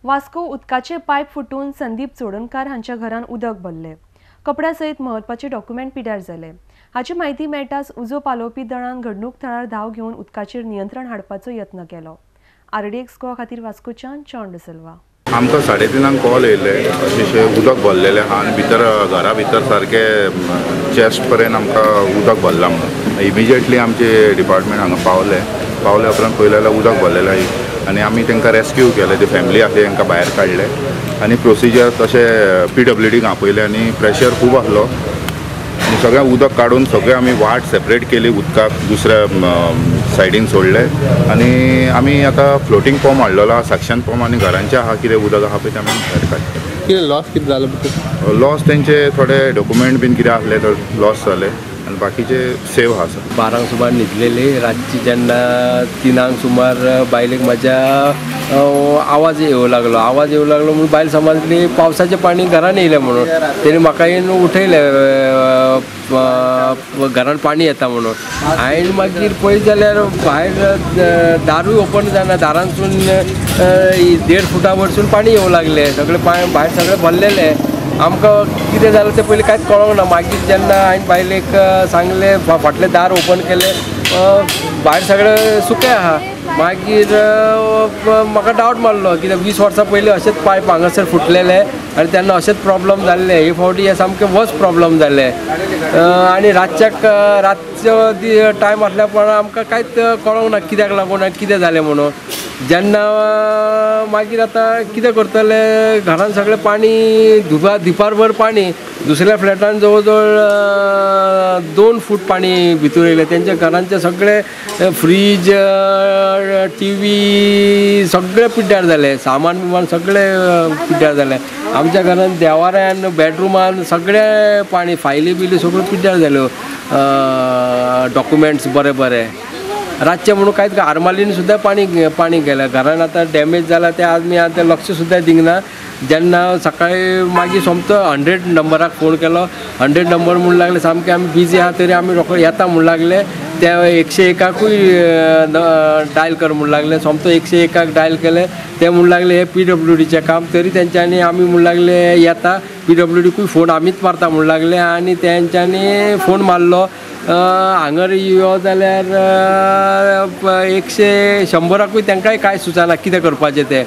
वास्को उदकाचे पायप फुटून संदीप चोडणकार हांच्या घरान उदक भरले. कपड्या सयत म्हत्वाचे डॉक्युमेंट पिड्यार जाले. हाची म्हायती मेळटाच उजो पालोवपी दळान घडणूक थळार धांव घेवन उदकाचेर नियंत्रण हाडपाचो यत्न केलो. आरडीएक्स गोवा खातीर वास्कोच्यान चॉन डिसिल्वा. आमकां 3:30 कॉल येयल्ले अशें उदक भरलेलें आहा आनी भितर घरा भितर सारकें चेस्ट पर्यंत आमकां उदक भरलां म्हणून. इमिजिएटली आमचे डिपार्टमेंट हांगा पावले. पावले उपरांत पळयलें जाल्यार उदक भरलेलें आहा आनी आमी तांकां रेस्क्यू केलें. ते फॅमिली आसली तांकां भायर काडले आनी प्रोसिजर तशें पीडब्ल्यूडीक आपयलें आनी प्रेशर खूब आसलो आनी सगळें उदक काडून सगळें आमी वाट सेपरेट केली उदकाक दुसऱ्या सायडीन सोडले आनी आमी आतां फ्लोटींग पंप हाडलेलो आहा, सक्शन पंप आनी घरांचें आहा कितें उदक आहा पळय तें आमी भायर काडटा. कितें लॉस कितें जालो? लॉस तेंचे थोडे डॉक्युमेंट बीन कितें आसले तर लॉस जाले आनी बाकीचे सेव आसा. 12 सुमार न्हिदलेली. रातची जेन्ना 3 सुमार बायलेक म्हाज्या आवाज येवं लागलो. आवाज येवं लागलो म्हणून बायल समजली पावसाचें पाणी घरान येयलें म्हणून. तेणी म्हाका येवन उठयलें घरान पाणी येता म्हणून. हांवें मागीर पळयत जाल्यार भायर दारूय ओपन जायना, दारांतसून 1.5 फुटा वरसून पाणी येवं लागलें. सगळें भायर सगळें भरलेलें. आमकां कितें जालें तें पयलीं कांयच कळोंक ना. मागीर जेन्ना हांवें बायलेक सांगलें, फाटलें दार ओपन केलें, भायर सगळें सुकें आहा. मागीर म्हाका डावट मारलो कित्याक 20 वर्सां पयलीं अशेंच पायप हांगासर फुटलेले आनी तेन्ना अशेंच प्रॉब्लम जाल्ले. हे फावटी हे सामकें वर्स प्रॉब्लम जाल्ले आनी रातच्याक रातचो टायम आसल्या प्रमाण आमकां कांयच कळोंक ना कित्याक लागून आनी कितें जालें म्हणून. जेन्ना मागीर आतां कितें करतले, घरान सगळें पाणी दिपारभर पाणी. दुसऱ्या फ्लॅटान जवळ जवळ 2 फूट पाणी भितर येयलें. तेंच्या घरांचे सगळे फ्रीज, टी व्ही सगळें पिड्ड्यार जालें. सामान बिमान सगळें पिड्ड्यार जालें. आमच्या घरान देवाऱ्यान, बेडरुमान सगळें पाणी, फायली बिली सगळ्यो पिड्ड्यार जाल्यो, डॉक्युमेंट्स बरे बरे. रातचें म्हणून कांयच आरमालीन सुद्दां पाणी पाणी गेलें. घरान आतां डॅमेज जाला तें आमी आतां लक्ष सुद्दां दिवंक ना. जेन्ना सकाळीं मागीर सोमतो 100 नंबराक फोन केलो. 100 नंबर म्हणून लागले सामकें आमी बिजी आहा तरी आमी रोखडे येता म्हणून लागले. त्या 101कूय डायल कर म्हणून लागले. सोमतो 101 डायल केलें. ते म्हणून लागले हे पीडब्ल्यूडीचें काम, तरी तेंच्यांनी आमी म्हणून लागले येता. पीडब्ल्यूडीकूय फोन आमीच मारता म्हणून लागले आनी तेंच्यांनी फोन मारलो. हांगर यो जाल्यार 100 तांकांय कांय सुचना कितें करपाचें तें.